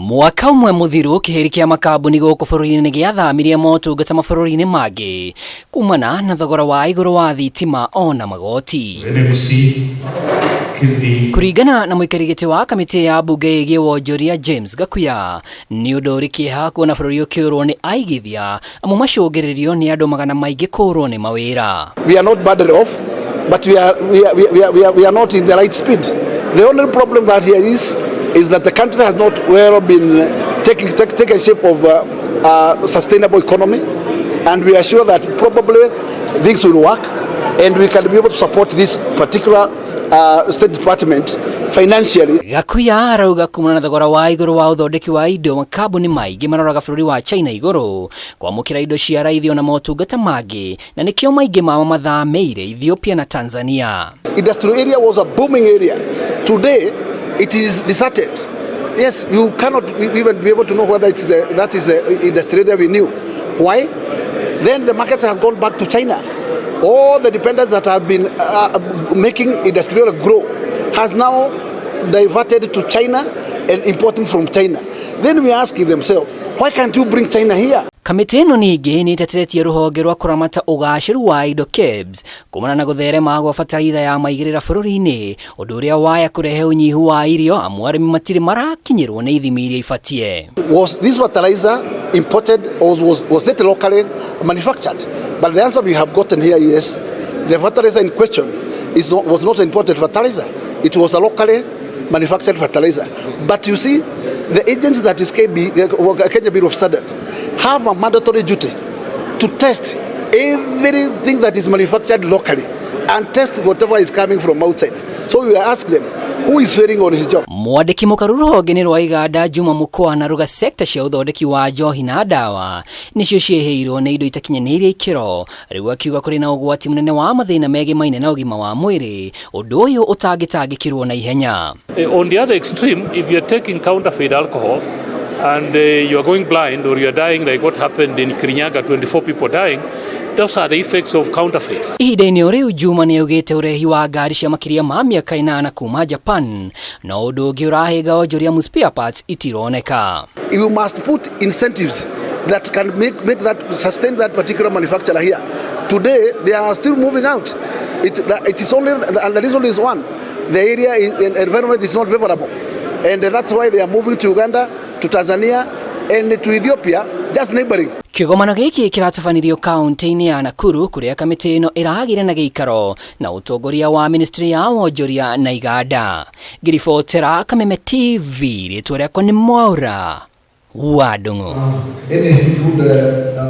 Mwaka ũmwe mũthiru, kĩhĩri kĩa makambuni gũkũ bũrũri-inĩ nĩ gĩathamirie motungata mabũrũri-inĩ mangĩ kumana na thogora wa igũrũ wa thitima ona magoti. NMC to the Kũringana na mũikari gĩtĩ wa kamĩtĩ ya mbunge ĩgiĩ wonjoria James Gakuya, nĩ ũndũ ũrĩ kĩeha kuona bũrũri ũkĩũrwo nĩ aigithia amu macũngĩrĩrio nĩ andũ magana maingĩ kũũrwo nĩ mawĩra. We are not badly off, but we are not in the right speed. The only problem that here is that the country has not well been taken shape of sustainable economy, and we are sure that probably things will work, and we can be able to support this particular State Department financially. Gakuya arauga kumana na thogora wa igũrũ wa ũthondeki wa indo, makambuni maingĩ maroraga bũrũri wa China igũrũ kwamũkĩra indo cia raithi ona motungata mangĩ, na nĩkĩo maingĩ mamo mathamĩire Ethiopia na Tanzania. Industrial area was a booming area. Today, it is deserted. Yes, you cannot even be able to know whether that is the industrial area we knew. Why? Then the market has gone back to China. All the dependents that have been making industrial grow has now diverted to China and importing from China. Then we ask themselves, why can't you bring China here? Kamĩtĩ ĩno ningĩ nĩ ĩteteretie rũhonge rwa kũramata ũgacĩru wa indo KEBS kumana na gũtherema gwa bataraitha ya maigĩrĩra bũrũri-inĩ, ũndũ ũrĩa waya kũrehe ũnyihu wa irio amu arĩmi matirĩ marakinyĩrwo nĩ ithimi iria ibatie. Was this fertilizer imported or was it locally manufactured? But the answer we have gotten here is the fertilizer in question is not, was not imported fertilizer. It was a locally manufactured fertilizer. But you see, the agency that is KB, Kenya Bureau of Standard, have a mandatory duty to test everything that is manufactured locally and test whatever is coming from outside. So we ask them, who is failing on his job? Mwandĩki mũkaru rũhonge-inĩ rwa iganda Juma Mukwana ruga sekta cia ũthondeki wa njohi na ndawa nĩcio ciĩhĩirwo nĩ indo itakinyanĩirie ikĩro. Rĩu akiuga kũrĩ na ũgwati mũnene wa mathĩna megimaine na ũgima wa mwĩrĩ, ũndũ ũyũ ũtangĩtangĩkĩrwo na ihenya. On the other extreme, if you're taking counterfeit alcohol and you are going blind or you are dying, like what happened in Kirinyaga, 24 people dying, those are the effects of counterfeits. Ihinda-inĩ o rĩu, Juma nĩ augĩte ũrehi wa ngari cia makĩria ma mĩaka 8 kuma Japan no ũndũ ũngĩ ũrahĩnga onjoria mu spare parts itironeka. You must put incentives that can make that sustain that particular manufacturer here. Today, they are still moving out. It is only, and the reason is one, the area is, environment is not favorable. And that's why they are moving to Uganda, to Tanzania, and to Ethiopia, just neighboring. Kĩgomano gĩkĩ kĩratabanirio kaunti-inĩ ya Nakuru kũrĩa kamĩtĩ ĩno ĩragĩire na gĩikaro na ũtongoria wa ministry ya wonjoria na iganda. Ngĩribotera Kameme TV, rĩtwa rĩakwa nĩ Mwaura wa Ndung'u. Any good